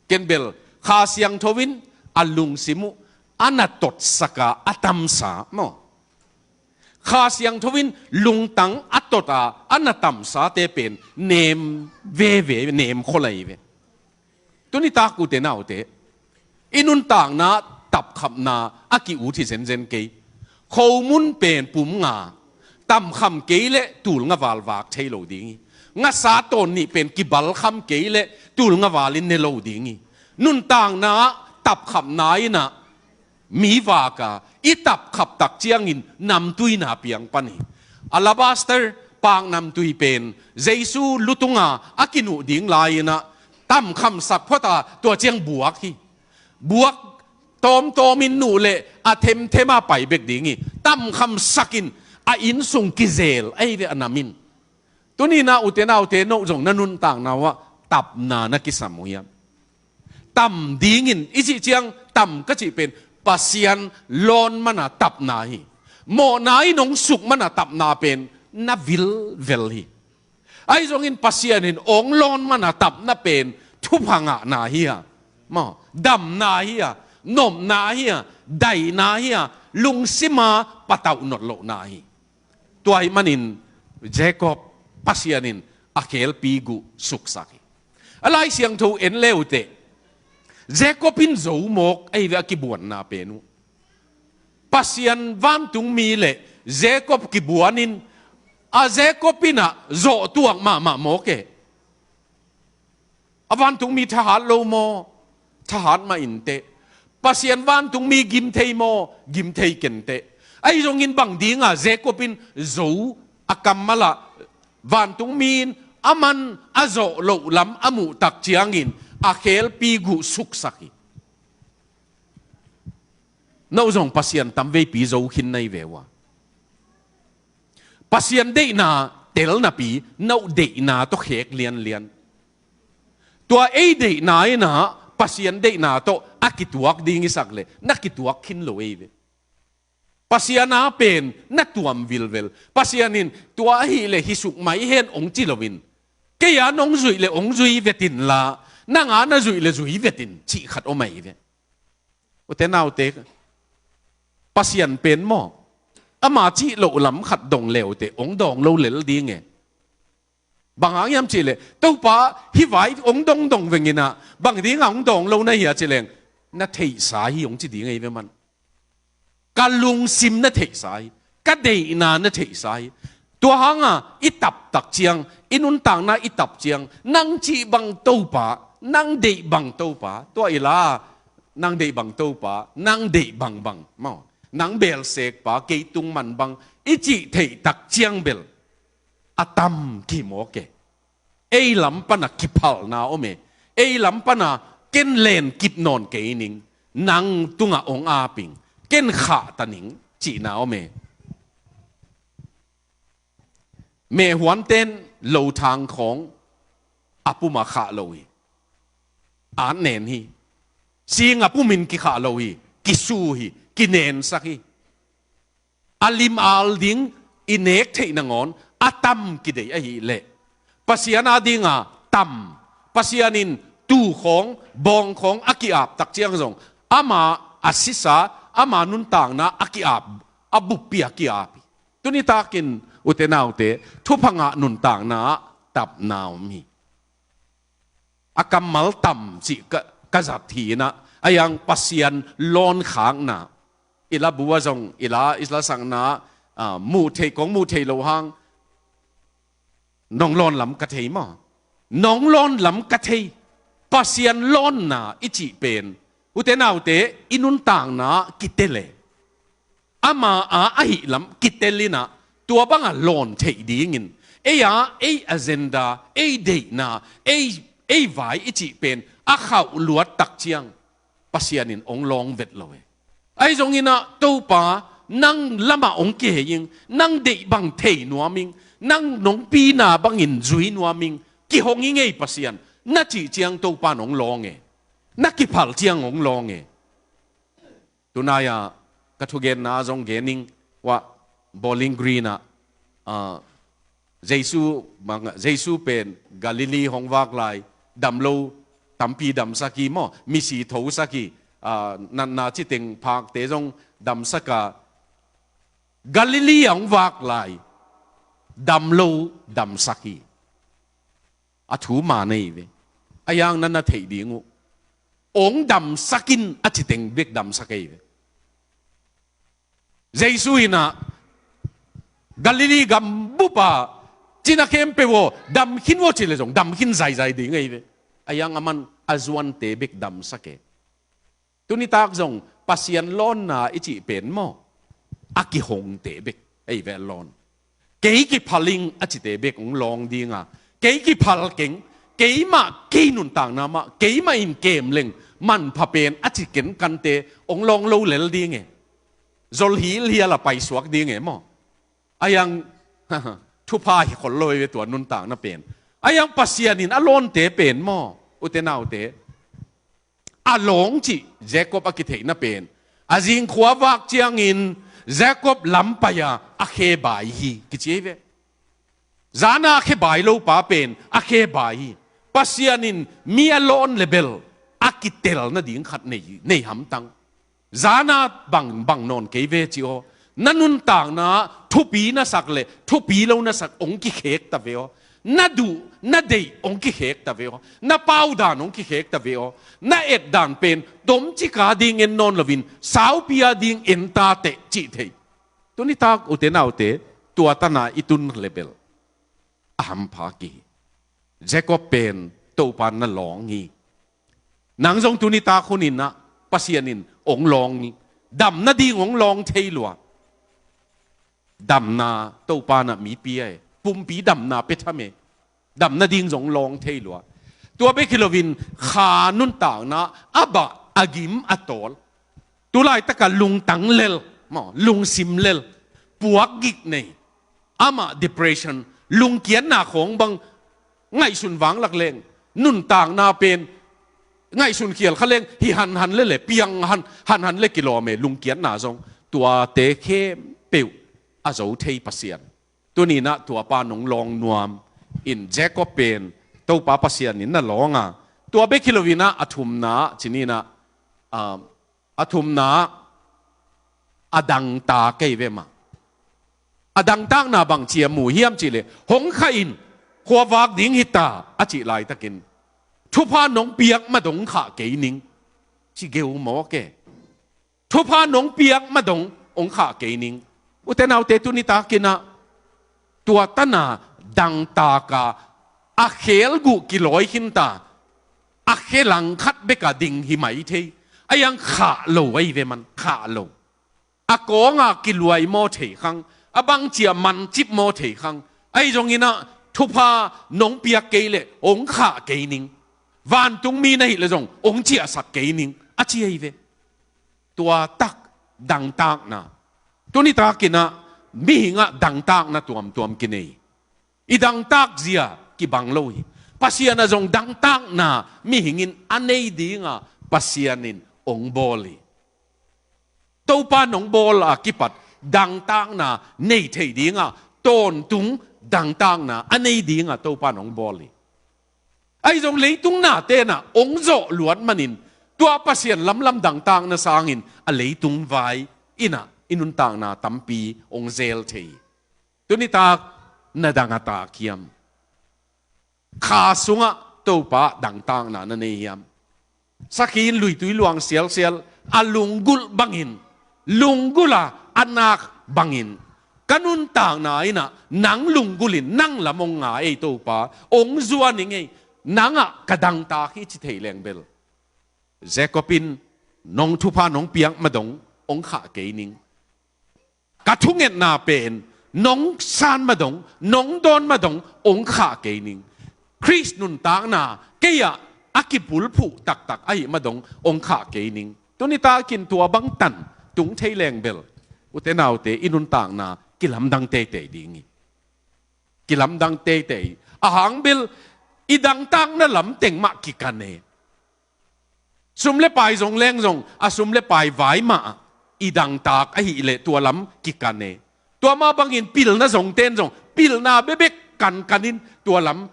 Ken bel Kha Siangtho in a lungsim uh a na totsak a, a tamsa maw. Kha Siangtho in lungtang a tot a, a na tamsate pen nem veve, nem khol ahi ve. Tuni tak ute naute, i nuntakna tapkhamna a ki-ut hi zenzen kei. Khomun pen pum nga tamkham kei leh tul nga val vak thei lo ding hi. Ngasa tawn nih pen kibalkham kei leh tul nga val in ne lo ding hi. Nuntakna tapkhamna in ah mi vak a, i tapkhap tak ciangin namtuina piang pan hi. Alabaster pak namtui pen Jesu lutunga a kinuh ding lai-in ah tamkhamsak phot a, tua ciang buak hi. Buak tawmtawm in nuh leh a themthem a pai bek ding hi. Tamkhamsak in a inn sung kizel ahi ve, a nam in. Tuni-in ah ute naute, noh zong na nuntakna uh ah tapna na kisam uh hiam? Tam dingin i cih ciang, tam ka cih pen Pasian lawn man a tapna hi. Mawhna in hong suk man a tapna pen na vilvel hi. Ahi zongin Pasian in hong lawn man a tapna pen thupha ngahna hi a, maw, damna hi a, nopna hi a, daihna hi a, lungsima patauh notlohna hi. Tua ahih manin Jacob, Pasian in a khelpi guh suksak hi. A Lai Siangtho en le uh teh, Jacob in zo mawk ahi ve, a kibuanna pen uh. Pasian vantungmi le Jacob kibuan in, a Jacob in ah zawhtuak mahmah mawk e. A vantungmi thahat lo maw? Thahat mah inteh. Pasian vantungmi gim thei maw? Gim thei kenteh. Ahi zongin bang dinga Jacob in zo a kammal ah, vantungmi in aman a zawh loh lam a muh tak ciangin a khelpi guh suksak hi. Noh zong Pasian tamveipi zo khin na hi ve uh a, Pasian deihna tel napi, noh deihna tawh khek lianlian. Tua ei deihna in ah Pasian deihna tawh a kituak ding i sak leh na kituak khin lo ei ve. Pasian a pen na tuam vilvel. Pasian in tua ahih leh hi suk mai hen hong ci loin, kei a nong zuih leh hong zui vet inla, nang a na zuih leh zui vet in, cih khat om ahi ve. Ute naute, Pasian pen maw, Ama cih loh lam khat dong leute hong dawng lo lel ding e. Bang hang hiam cihleh, Topa, hih vai hong dongdong veng inah, bang dingah hong dawng lo na hia cileng, na theihsa hi hong ci ding ahi ve man. Ka lungsim na theihsa hi, ka deihna na theihsa hi. Tua hanga i taptak ciang, i nuntakna i tap ciang, nang cih bang Topa, nang deih bang Topa, tua i la, nang deih bang Topa, nang deih bangbang maw, nang belsekpa, kei tung man bang i cih theihtak ciang bel a tam kimawk e. Ei lam pana kiphalna om e. Ei lam pana ken len kip nawn kei ning, nang tungah hong aping, ken khahta ning cihna om e. Mehhuanten lothang khawng a puma khah lo hi. At nen hi. Sing a pumin kikhah lo hi. Kisu hi. Kinensak hi. A lim al ding i nek theih nangawn a tam kideih ahih leh, Pasian a dinga tam, Pasian in tuu khawng, bawng khawng a ki-ap tak ciang zong, ama a sisa, ama nuntakna a ki-ap, a buppi a ki-ap hi. Tuni takin ute naute, thupha ngah nuntakna ah tapna om hi. A kammal tam cih ka, ka zat hi inah, a yang Pasian lawn khakna, i labu ah zong, i la, i lasakna, ah, muh theih, kong muh theih loh hang, nong lawn lam ka thei maw? Nong lawn lam ka thei. Pasian lawnna i cih pen, ute naute, i nuntakna kitel e. Ama a ahih lam kitel inah, tua banga lawn theih dingin, ei a, ei agenda, ei deihna, ei, ei vai i cih pen a khauh luat tak ciang, Pasian in hong lawng vet lo e. Ahi zong inah, Topa, nang lamah hong kihei ing, nang deih bang thei nuam ing, nang nong pina bangin zui nuam ing, kihong ing ei Pasian, na cih ciang Topa in hong lawng e. Na kiphal ciang hong lawng e. Tunai-ah ka thugenna zong gen ning, wah, Bowling Green ah, ah, Jesu, mang, Jesu pen Galilee hong vak lai, damlo tampi damsak hi maw, misi thosak hi, ah, natna citeng phakte zong damsak a, Galilee ah hong vak lai, damlo damsak hi. A thu man ahi ve. A yang na na theih ding uh. Hong damsak in a citeng bek damsak ahi ve. Jesu inah Galilee gam bupa cina khempeuh aw, dam khin aw cih leh zong dam khin zaizai ding ahi ve. A yang aman a zuante bek damsak e. Tunitak zong Pasian lawnna i cih pen maw, a kihongte bek ahi ve a lawn. Kei kiphal ing a cite bek hong lawng dinga, kei kiphal keng, keimah kei nuntakna mah, keimah in kem leng manpha pen a ci kenkante hong lawng lo lel ding e. Zol hilhial a paisuak ding e maw? A yang thupha hi khol lo hi ve tua nuntakna pen. A yang Pasian in a lawnte pen maw, ute naute, a lawng cih Jacob a kitheihna pen, a zingkhua vak ciangin Jacob lam pai-a a khe bai hi kici hi ve. Zana a khe bai lo pa pen a khe bai hi. Pasian in mi a lawn le bel a kitel nading khat nei, nei hamtang. Zana bang, bang nawn kei ve ci aw. Na nuntakna thupi na sak le thupi lo na sak hong kikhek ta ve aw. Na duh, na deih hong kikhek ta ve aw. Na pau dan hong kikhek ta ve aw. Na et dan pen tomcik a ding en nawn loin saupi a ding en ta teh cih thei. Tunitak ute naute, tua tana i tun le bel a hampha ki hi. Jacob pen Topa na lawng hi. Nang zong tunitak hun inah Pasian in hong lawng hi. Dam nading hong lawng thei lua. Damna Topa na mi pia e. Pumpi damna pia tham e. Dam nading zong lawng thei lua. Tua bek hi loin kha nuntakna a bah, a gim, a tawl. Tulaitaka lungtang lel maw, lungsim lel, puak gik nei, amah depression, lungkiatna khawng bang ngaihsun vanglak leng, nuntakna pen ngaihsun khial kha leng hi hanhan le le, piang han, hanhan le kilawm e, lungkiatna zong. Tuate khempeuh a zo thei Pasian. Tuninah tua pa nong lawng nuam in Jacob pen Topa Pasian in na lawng a. Tua bek hi loinah a thumna, cininah, ah, a thumna a dangta kei ve mah. A dangtakna bangci a mu hiam cih leh, hong khah in, khuavak ding hi ta, a cih laitakin, thupha nong piak ma dong khah kei ning, ci geu mawk e. Thupha nong piak ma dong hong khah kei ning. Ute naute, tuni takin ah tua tan a dangtak a, a khel guh kilawi khin ta, a khe langkhat bek a ding hi mai thei. A iang khah lo ahi ve man, khah lo. A kawng a kiluai maw thei khang, a bangci a mancip maw thei khang. Ahi zongin ah thupha nong piak kei leh hong khah kei ning. Vantungmi na hih leh zong hong ciahsak kei ning, a ci ahi ve. Tua tak dangtakna. Tuni takin ah mihing ah dangtakna tuamtuam kinei. I dangtak zia kibang lo hi. Pasian ah zong dangtakna mihing in a nei ding a Pasian in hong bawl hi. Topa nong bawl a kipat dangtakna nei thei ding a, tawntung dangtakna a nei ding a Topa nong bawl hi. Ahi zong leitung nate'n ah hong zawh luat manin, tua Pasian lamlam dangtakna sangin a leitung vai in ah i nuntakna tampi hong zel thei. Tuni tak na dang a tak hiam? Kha sungah Topa dangtakna na nei hiam? Sakhi in luitui luang sialsial a lunggulh bangin, lunggulh a a nak bangin, ka nuntakna in ah nang lunggulh in nang lam hong nga ei Topa, hong zuan ing ei, nang ah ka dangtak hi ci thei leng bel, Jacob in, nong thupha nong piak ma dong hong khah kei ning. Ka thungetna pen nong san ma dong, nong dawn ma dong hong khah kei ning. Khrist nuntakna kei ah a kipulphuh taktak ahih ma dong hong khah kei ning. Tuni takin tua bang tan tung thei leng bel, ute naute, i nuntakna kilamdang teitei ding hi. Kilamdang teitei. A hang bel i dangtakna lam teng mah kikan e. Sum le pai zong leng zong, a sum le pai vai mah i dangtak ahih leh tua lam kikan e. Tua mah bangin pilna zongte'n zong pilna bekbek kankan in tua lam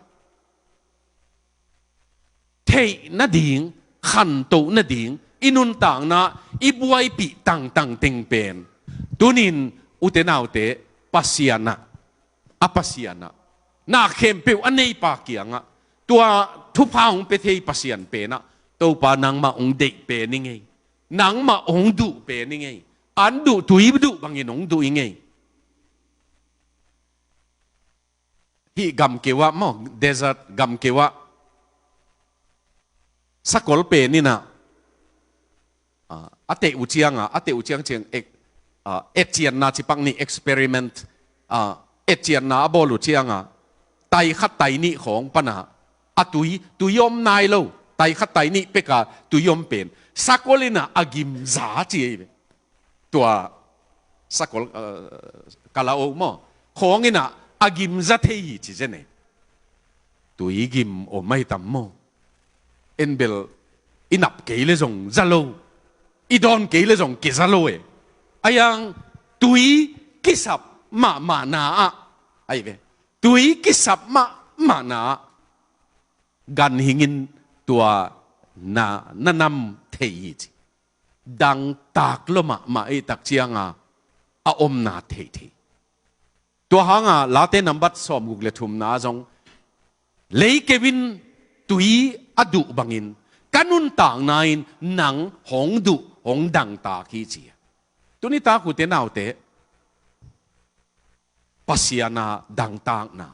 theih nading, khantoh nading, i nuntakna, i buaipih tangtang teng pen, tunin, ute naute, Pasian ah, a Pasian ah, na khempeuh a neipa kiangah, tua thupha hong pia thei Pasian pen ah, Topa, nangmah hong deih pen ing ei, nangmah hong duh pen ing ei, an duh, tui duh bangin hong duh ing ei. Hih gamkeu ah maw, desert gamkeu ah, sakol pen in ah, ah, a teh uh ciang a, a teh uh ciang ciang ek-, ah, etcianna ci pak ni, experiment, ah, etcianna a bawl uh ciang a, tai khat tai nih khawng pan a, a tui, tui om nai lo, tai khat tai nih pek a tui om pen, sakol in ah a gimza ci ei ve. Tua sakol, eh, kala o maw, khawng in ah a gimza thei hi ci zen e. Tui gim om ahi tam maw? En bel i nap kei le zong za lo, i dawn kei le zong kiza lo e. A iang tui kisap mahmah na ah, ahi ve, tui kisap mahmah na ah ganhing in tua na, na nam thei hi ci. Dangtak lua mahmah i tak ciang a, a omna theithei. Tua hang a Late nambat sawmguk le thumna zong, lei keu in tui a duh bangin, ka nuntakna in nang hong duh, hong dangtak hi ci. Tuni tak, ute naute, Pasian ah dangtakna,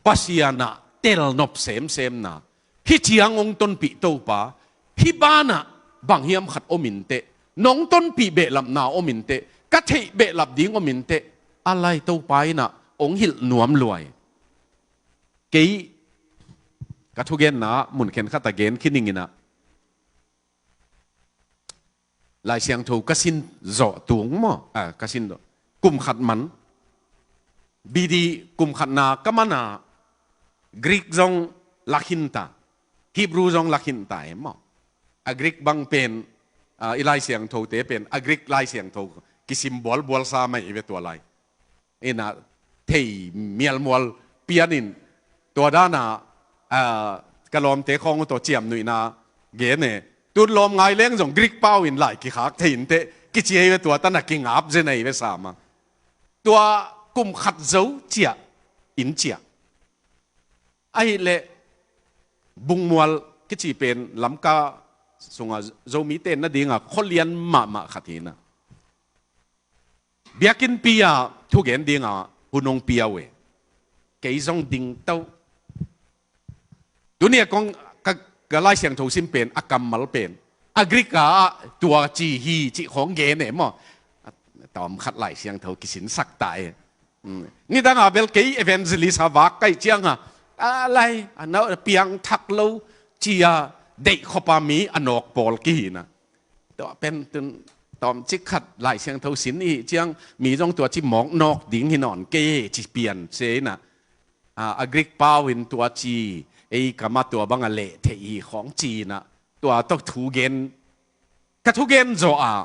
Pasian ah telnop semsemna, hih ciang hong tonpih Topa, hih banah bang hiam khat om inteh, nong tonpih behlapna om inteh, ka theih behlap ding om inteh, a lai Topa in ah hong hilh nuam lua hi. Kei ka thugenna ah mun khenkhat a gen khin ing in ah, Lai Siangtho ka sin zawh tung maw? Ah, ka sin zawh. Kum khat man. B D kum khatna ka man a, Greek zong la khin ta, Hebrew zong la khin ta e maw? A Greek bang pen, ah, i Lai Siangtho te pen, a Greek Lai Siangtho kisim bualbual sa mai i ve tua lai. In ah thei mialmual pian in, tua dan a, ah, ka lawmte khawng uh tawh ciamnuihna gen e. Tun lawm ngai leng zong Greek pau in lai kikhak thei inteh, kici hi ve, tua tan a kingap zen ahi ve sam a. Tua kum khat zo ciah, inn ciah. Ahih leh Bungmual kici pen Lamka sunga Zomite nadinga khualian mahmah khat hi na. Biakinnpi ah thugen dinga hun hong pia uh e. Kei zong ding to. Tuni a kong ka, ka Lai Siangtho sin pen, a kammal pen, a Greek ah tua ci hi cih khawng gen e maw. Tawm khat Lai Siangtho kisinsak ta e. Mm. Nidang a bel kei evangelist a vak ka hih cianga, a lai, a na piangthak lo, ci a deih khop a mi a nawk pawl kihi na. Tua pen tun tawmcik khat Lai Siangtho sin i hih ciang mi zong tua ci mawk nawk ding hi nawn kei ci pian se na. A, a Greek pau in tua ci ei kam a tua bang a leh theih hi khawng ci na. Tua tawh thugen, ka thugen zawh a,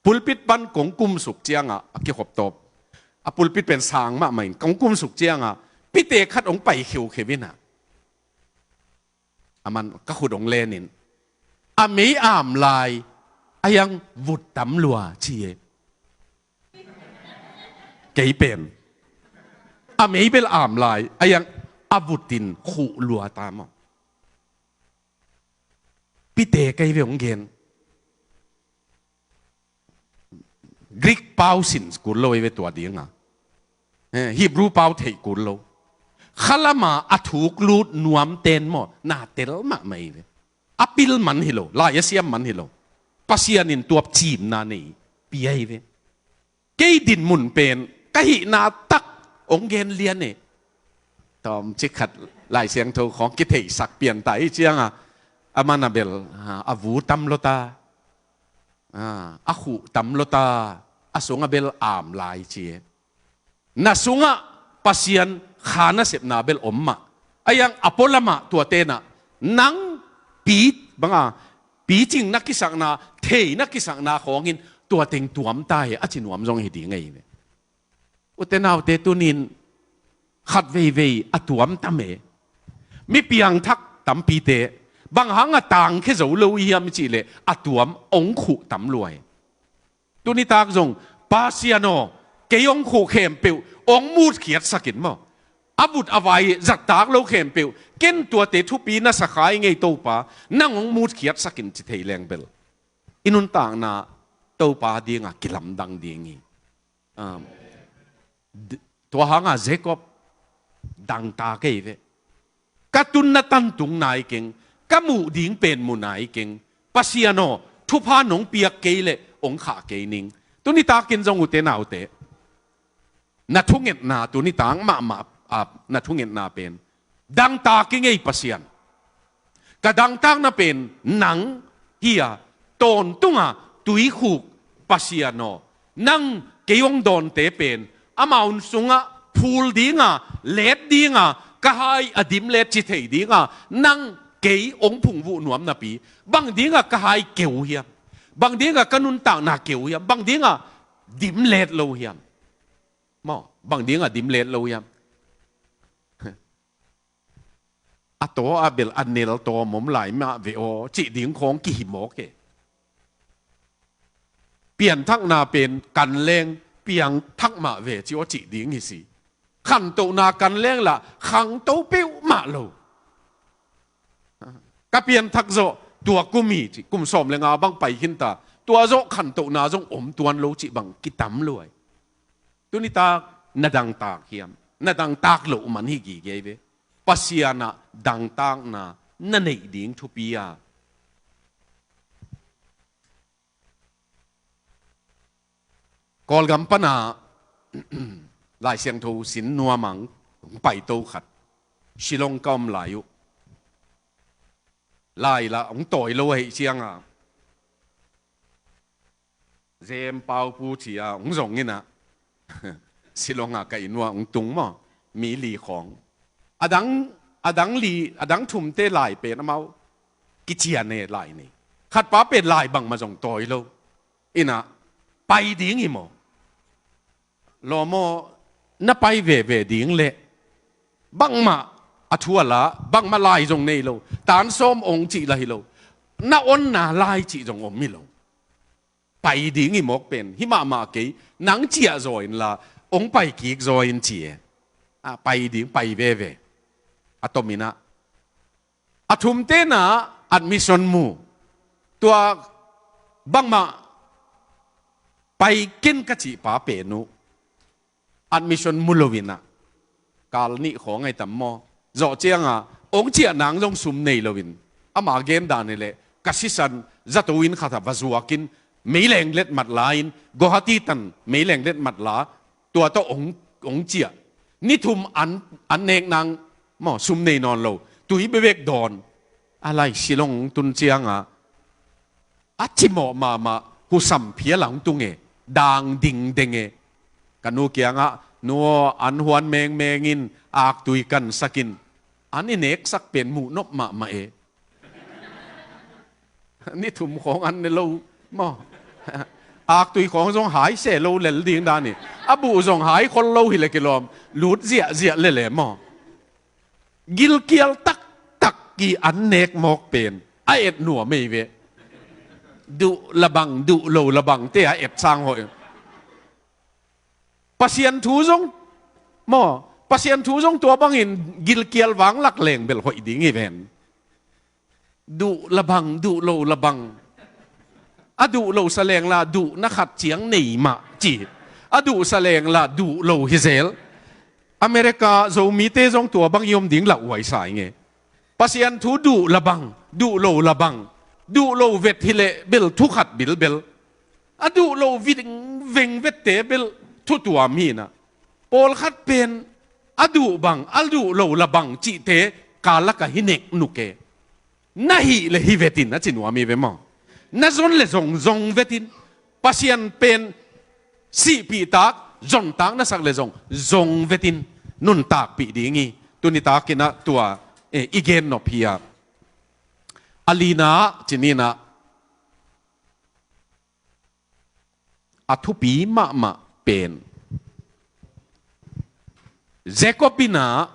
pulpit pan kong kumsuk cianga a kikhop tawp. A pulpit pen sang mahmah in kong kumsuk cianga pite khat hong pai kheukheu in a, a man ka khut hong len in, a mei am lai, a yang vut tam lua ci e. Kei pen, a mei bel am lai, a yang a vut in khuh lua ta maw. Pite kei ve hong gen. Greek pau sin kul lo ei ve tua dinga. Eh, Hebrew pau theih kul lo. Khalama a thuk lut nuam ten maw, na tel mahmah ei ve. A pil man hi lo, lai a siam man hi lo. Pasian in tuap cimna nei pia ei ve. Kei dinmun pen ka hihna tak hong gen lian e. Tawmcik khat Lai Siangtho khawng kitheihsak pian ta i cianga, a man a bel, a, a vu tam lo ta. A, a khuh tam lo ta, a sung a bel am lai ci e. Na sungah Pasian kha nasepna bel om mah. A yang a pualamah tua tenah nang pi banga picing na kisakna, thei na kisakna khawngin tua teng tuam ta e, a ci nuam zong hi ding ei ve. Ute naute tunin khat veivei a tuam tam e. Mi piangthak tampite bang hang a tangkhia zo lo i hiam i cih leh a tuam hong khuh tam lua e. Tunitak zong, Pasian aw, kei hong khuh khempeuh hong mutkhiatsak in maw. A vut a vai zattak lo khempeuh, ken tuate thupi na sa kha ing ei Topa, nang hong mutkhiatsak in ci thei leng bel i nuntakna Topa dinga kilamdang ding hi. Um, d-, tua hanga Jacob dangtak ei ve. Ka tunna tantung nai keng, ka muh ding pen mu nai keng. Pasian aw, thupha nong piak kei leh hong khah kei ning. Tunitakin zong ute naute, na thungetna tunitak mahmah, a, na thungetna pen dangtak ing ei Pasian. Ka dangtakna pen nang hi a, tawntunga tuikhuk Pasian aw, nang kei hong dawnte pen amau sungah phul dinga, let dinga, ka hai a dim let ci thei dinga nang kei hong phungvuh nuam napi, bang dinga ka hai keu hiam? Bang dinga ka nuntakna keu hiam? Bang dinga dim let lo hiam? Maw, bang dinga dim let lo hiam? A taw a bel a nel tawm om lai mah ve aw, cih ding khawng kihi mawk e. Pianthakna pen kan leng piangthak mah ve ci aw cih ding hi si. Khantohna kan leng lah khangto peuhmah lo. Ka pianthak zawh tua kum hi ci, kum sawm le nga bang pai khin ta. Tua zawh khantohna zong om tuan lo cih bang kitam luai. Tunitak na dangtak hiam? Na dangtak loh man hi gige ve. Pasian ah dangtakna na neih ding thupi a. Kawlgam pana Lai Siangtho sin nuamang hong paito khat Shillong ka om lai uh. Lai lah hong tawi lo ahih cianga Zem Pau Pu ci a hong zong inah Shillong ah ka inn uah hong tung maw, mi li khawng. A dang, a dang li, a dang thumte lai pen amau kician e lai nei. Khatpa pen lai bangmah zong tawi lo. Inah pai ding hi maw? Lawm aw, na pai veve ding leh bangmah a thu a la, bangmah lai zong nei lo. Tan sawm ong cih la hi lo. Na onna lai cih zong om hi lo. Pai ding hi mawk pen hi mahmah kei, nang ciah zaw inla hong pai kik zaw in ci e. A, pai ding, pai veve. A tomin ah, a thumte na admission mu. Tua bangmah pai ken ka cih pa pen uh admission mu lo in ah, kal nih khawng ai tam maw? Zawh ciangah hong ciah nang zong sum nei lo in, ama gen dan hi leh, ka sisan zato inn khat ah va zuak in, meileng let mat la in, Guwahati tan meileng let mat la, tua tawh hong, hong ciah. Ni thum an, an nek nang maw, sum nei nawn lo, tui bebek dawn. A lai Shillong tun ciangah a cimawh mahmah, husam phial a hong tung e, dang dingdeng e. Ka nu kiangah, "Nu aw, an huan mengmeng in, aktui kansak in, an i neksak pen muh nop mahmah e." Ni thum khawng an ne lo maw? Aktui khawng zong hai se lo lel ding dan hi. A buh zong hai khol lo hi leh kilawm, lut ziahziah lel e maw? Gilkial taktak ki an nek mawk pen a et nuam ei ve. Duh la bang, duh lo la bang te a et sang hoih. Pasian thu zong maw, Pasian thu zong tua bangin gilkial vanglak leng bel hoih ding hi ven. Duh la bang, duh lo la bang. A duh lo sa leng la duh na khat ciang nei mah ci. A duh sa leng la duh lo hi zel. America Zomite zong tua bang i om ding lauhuai sa ing e. Pasian thu duh la bang, duh lo la bang. Duh lo vet hi leh bel thu khat bilbel. A duh lo ving veng vette bel thu tuam hi na. Pawlkhat pen a duh bang, a duh lo la bang cihte kal lakah hi nek nuk e. Na hih le hi vetin a ci nuam hi ve maw? Na zon le zong zong vetin. Pasian pen sihpihtak, zontak na sak le zong zong vetin nuntakpih ding hi. Tuni takin ah tua, eh, i gen nop hi a. A lina ah, ci ni na, a thupi mahmah pen, Jacob in ah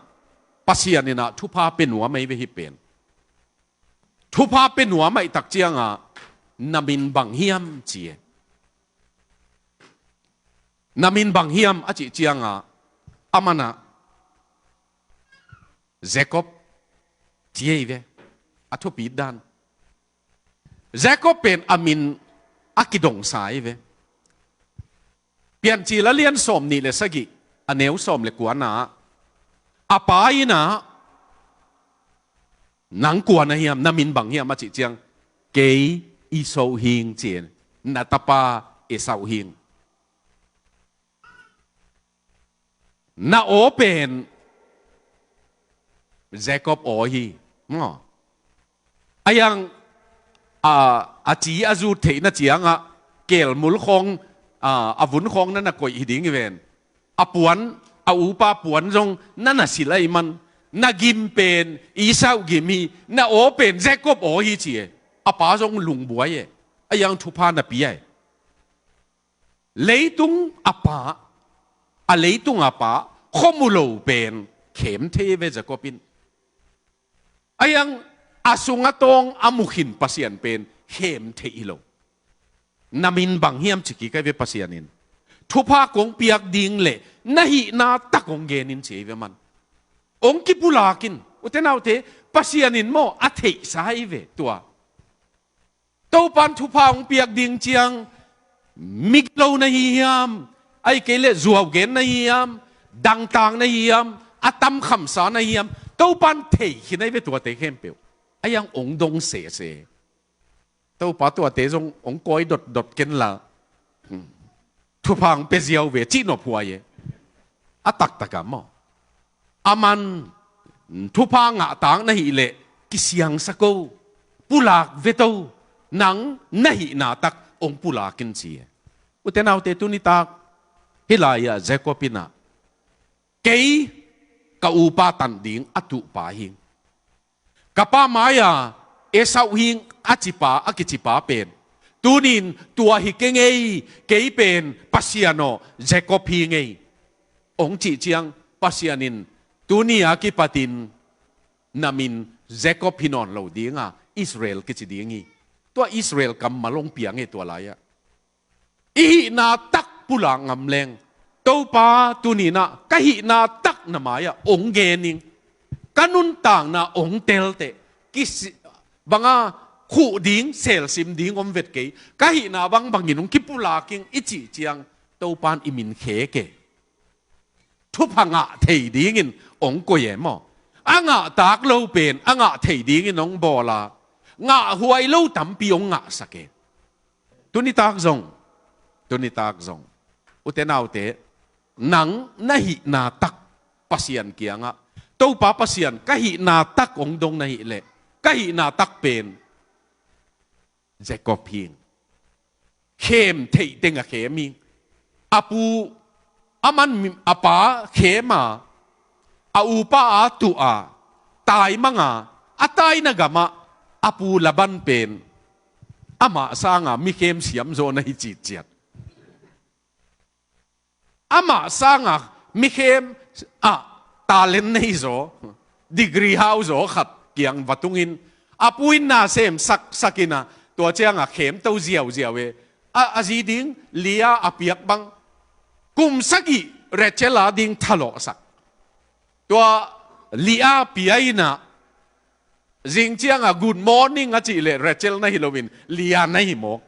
Pasian in ah thupha pia nuam ahi ve hi pen. Thupha pia nuam ahih tak ciangah, "Na min bang hiam?" ci e. "Na min bang hiam?" a cih ciangah, aman ah, "Jacob," ci ahi ve. A thupi dan, Jacob pen a min a kidongsa ahi ve. Piancil a lian sawm nih le sagih, a neu sawm le kuana ah, a pa in ah, "Nang kua na hiam, na min bang hiam?" a cih ciang, "Kei Esau hing," ci e. "Na tapa Esau hing." Na aw pen Jacob aw hi. Maw? A yang, a, a ci a zut theihna ciangah, kelmul khawng, a, a vun khawng na na koih hi ding hi ven. A puan, a upa puan zong na na silh ahih man, na gim pen Esau gim hi, na aw pen Jacob aw hi ci e. A pa zong lungbuai e. A yang thupha na pia e. Leitung a pa, a leitung a pa, khuamu lo pen khem thei ve Jacob in. A yang a sung a tawng a mu khin Pasian pen khem thei hi lo. "Na min bang hiam?" ci kik ahi ve Pasian in. "Thupha kong piak ding le na hihna tak kong gen in," ci ahi ve man. Hong kipulak in, ute naute, Pasian in maw a theihsa ahi ve tua. Topan thupha hong piak ding ciang, migilo na hi hiam, ahih kei leh zuaugen na hi hiam, dangtak na hi hiam, a tamkhamsa na hi hiam, Topan thei khin ahi ve tuate khempeuh. A yang hong dong sese. Topa tuate zong hong kawi dotdot ken la. Hmm. Thupha hong pia ziau ve, cih nop huai e. A taktak ah maw? Aman thupha ngahtak na hih leh kisiangsak o, pulak vet o, nang na hihna tak hong pulak in ci e. Ute naute, tuni tak hih lai-ah Jacob in ah, "Kei ka upa tan ding a tuh pa hi. Ka pa mai-a Esau hi ing," a ci pa, a kici pa pen, "Tuni-in tua hi keng ei, kei pen Pasian aw, Jacob hi ing ei," hong cih ciang, Pasian in, "Tuni a kipatin na min Jacob hi nawn lo ding a, Israel kici ding hi." Tua Israel kammal hong piang e tua lai-ah. I hihna tak pulak ngam leng, Topa tuninah ka hihna tak na mai-ah ong genin, ka nuntakna ong telteh, kisi banga khuh ding, selsim ding om vet kei, ka hihna bangbangin ong kipulakin i cih ciang Topan i min khek e. Thupha ngah thei dingin ong koi e maw? A ngahtak lo pen a ngah thei dingin ong bawl a, ngahhuai lo tampi ong ngahsak e. Tunitak zong, tunitak zong, ute naute, nang na hihna tak Pasian kiangah, Topa Pasian, ka hihna tak ong dong na hih leh, ka hihna tak pen Jacob hi ing. Khem theih teng a khem hi ing. A pu, a man, a pa khem a, a upa a tuh a, taimang a, a taina gamah a pu Laban pen amah sanga mikhem siamzaw na hi citciat. Amah sanga mikhem ah talent nei zaw, degree hau zaw khat kiang va tungin, a pu in na sem saksak in a, tua cianga khemto ziauziau e. A, a zi ding Leah a piak bang, kum sagih Rachel a ding thalawhsak. Tua Leah pia in a, zing cianga good morning a cih leh Rachel na hi loin Leah na hi mawk.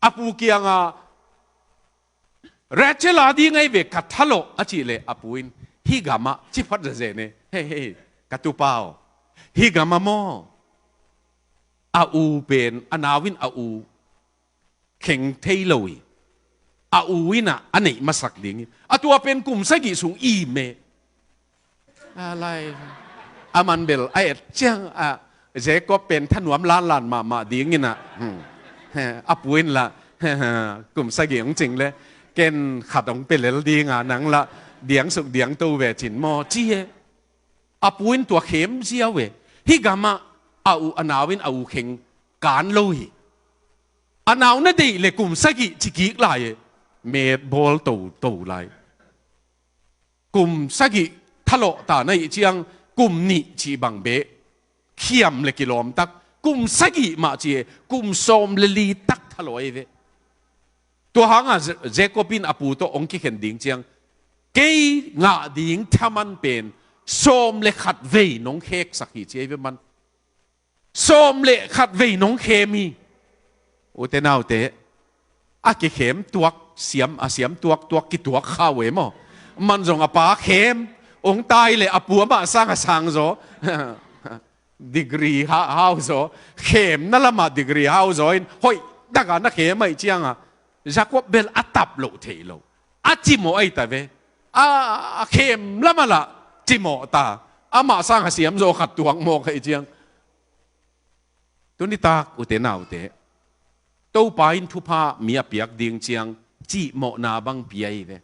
A pu kianga, Rachel a ding ahi ve ka thalawh a cih leh a pu in, hih gamah, ci phat zazen e, hei, hei, ka tupa aw, hih gamah maw, a u pen, a nau in a u kheng thei lo hi. A u in a, a neih masak ding hi. A tua pen kum sagih sung i im e. A lai, a man bel a et ciang a, Jacob pen thanuam lanlan mahmah dingin a, hmm, a pu in la, kum sagih hong cing le, ken khat hong pia lel ding a, nang la diangsuk diangto ve cin maw, ci e. A pu in tua khem ziau e. Hih gamah a u, a nau in a u kheng kan lo hi. A nau na deih le kum sagih ci kik lai e. Met bawl toto lai. Kum sagih thalawh ta na hih ciang kum nih cih bang beh, khiam le kilawm tak, kum sagih mah ci e, kum sawm le li tak thalawh ahi ve. Tua hanga Ze-, Jacob in a pu tawh hong kikhen ding ciang, kei ngah ding thaman pen sawm le khat vei nong kheksak hi ci ahi ve man. Sawm le khat vei nong khem hi. Ute naute, a kikhem tuak, siam, a siam tuaktuak kituak kha uh e maw. Man zong a pa khem, hong tai le a pu amah sanga sang zaw. Degree ha-, hau zaw, khemna lamah degree hau zaw in, hoih taka na khem ahih cianga, Jacob bel a tap loh theih lo. A cimawh ahi ta ve. A, a khem lamah lah cimawh ta. Amah sanga siam zaw khat tuak mawk ahih ciang. Tunitak ute naute, Topa in thupha mi a piak ding ciang, cimawhna bang pia hi ve.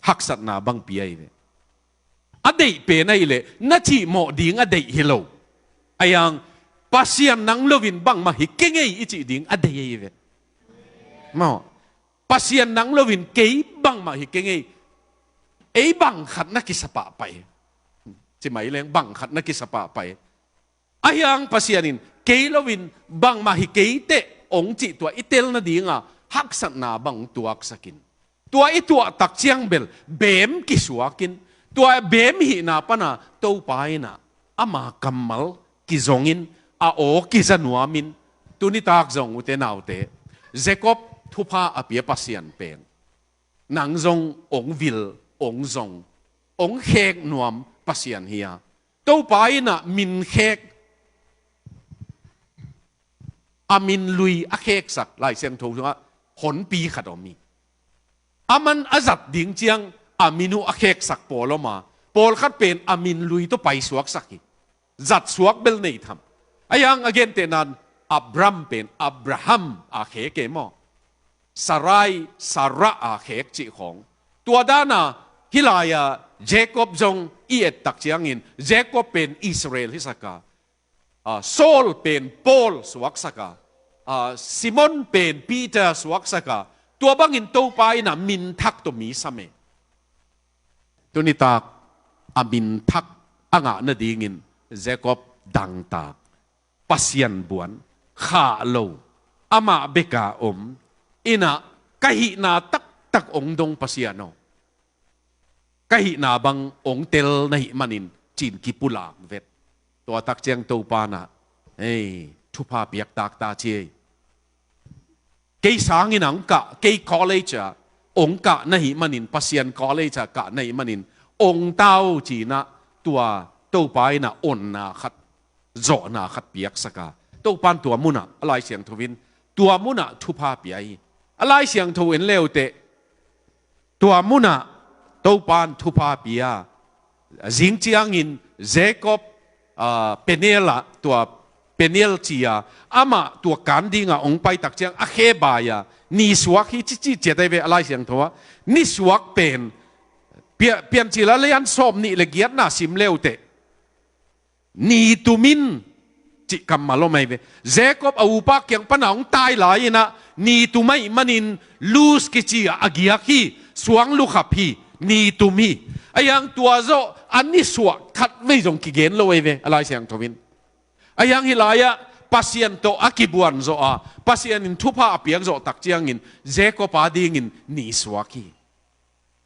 Haksatna bang pia hi ve. A deih pen ahih leh, na cimawh ding a deih hi lo. A yang, Pasian nang loin bangmah hi kei ngei i cih ding a deih ahi ve. Maw. Pasian nang loin kei bangmah hi kei ngei. Ei bang khat na kisa pahpah hi. Ci mai leng bang khat na kisa pahpah hi. A hiang Pasian in kei loin bangmah hi kei teh hong cih tua i tel nadinga haksatna bang tuaksakin. Tua i tuah tak ciang bel beem kisuakin. Tua beem hihna pana Topa in a ama kammal kizongin a aw kiza nuamin. Tunitak zong ute naute, Jacob thupha a pia Pasian pen nang zong hong vil, hong zong, hong khek nuam Pasian hi a. Topa in a min khek, a min lui a kheksak Lai Siangtho sungah honpi khat om hi. A man a zat ding ciang a min uh a kheksak pawl om a, pawlkhat pen a min lui tawh paisuaksak hi. Zat suak bel nei tham. A yang a gentehnan Abram pen Abraham a khek e maw. Sarai, Sarah a khek cih khawng. Tua dana hih lai-a Jacob zong i et tak ciangin Jacob pen Israel hisak a, a, Saul pen Paul suaksak a, a, Simon pen Peter suaksak a, tua bangin Topa in a minthak tawh mi sam e. Tunitak a minthak a ngah nadingin Jacob dangtak, Pasian buan, khah lo, amah beka om, in a ka hihna taktak ong dong Pasian aw, ka hihna bang ong tel na hih manin ci-in kipulak vet. Tua tak ciang Topa in ah, ei, thupha piak taktak ci ei. Kei sangin ah ong kah, kei college ah ong kah na hih manin, Pasian college ah kah na hih manin, ong ta o ci-in ah tua Topa in ah onna khat, zawhna khat piaksak a, Topa in tua mun ah, a Lai Siangtho in tua mun ah thupha pia hi. A Lai Siangtho en le uh teh, tua mun ah Topa in thupha pia. Zing ciangin Jacob, ah, Peniel ah, tua Peniel ci-a, amah tua kan dingin ong pai tak ciang a khe bai-a, ni suak hi ci, ci ciat ei ve, a Lai Siangtho ah. Ni suak pen, Pia-, Piancil a lian sawmnih le giatna sim le uh teh, ni tum in cih kammal om ei ve. Jacob a upa kiang pan a ong tai lai-in ah, ni tum ahih manin lose kici-a a giak hi, suang lukhap hi, ni tum hi. Ahi hang tua zawh a ni suak khatvei zong kigen lo ei ve, a Lai Siangtho in. Ahi hang hih lai-ah Pasian tawh a kibuan zawh a, Pasian in thupha a piak zawh tak ciangin Jacob a dingin ni suak hi.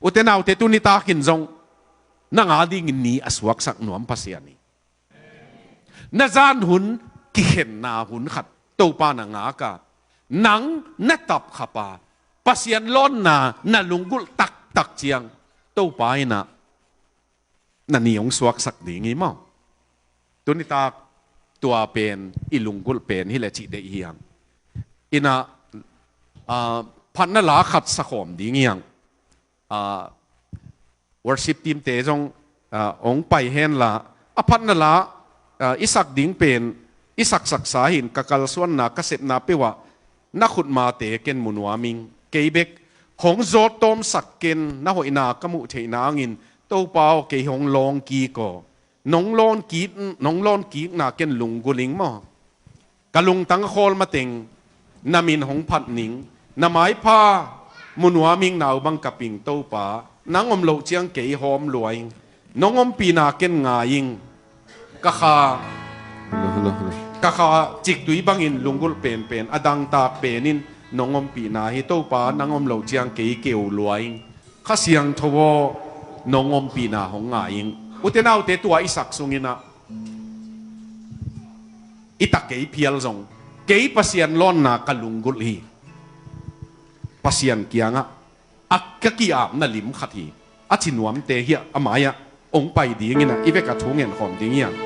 U te nau te, tuni takin zong nang a dingin ni a suaksak nuam Pasian hi. Na zan hun, kikhenna hun khat Topa in a ngak a, nang na tap khap a, Pasian lawnna na lunggulh taktak ciang, Topa in ah na ni ong suaksak ding hi maw. Tuni tak tua pen i lunggulh pen hi leh cih deih hi hang. In ah, ah, phatna la khat sakhawm ding hi hang. Ah, worship team te zong, ah, ong pai hen la, a phatna la, ah, i sak ding pen, i saksaksa hi-in, ka kalsuanna, ka sepna peuh ah na khutmate ken mu nuam ing. Kei bek hong zawt tawmsak ken, na hoihna ka muh theih nangin, Topa aw, kei hong lawng kik aw. Nong lawn kik, nong lawn kikna ken lunggulh ing maw. Ka lungtang a khawl mateng na min hong phat ning, na maipha mu nuam ing, nau bang ka ping Topa, nang om loh ciang kei hawm lua ing, nong ompihna ken ngai ing. Ka kha, ka kha ciktui bangin lunggulh penpen, a dangtak pen in nong ompihna hi Topa, nang om loh ciang kei keu lua ing. Kha Siangtho aw, nong ompihna hong ngai ing. U te nau te, tua i sak sungin ah, i ta kei phial zong, kei Pasian lawnna ka lunggulh hi. Pasian kiangah a ka ki-apna lim khat hi, a ci nuamte hiah a mai-ah ong pai dingin ah i vek a thu ngen khawm ding hi hang.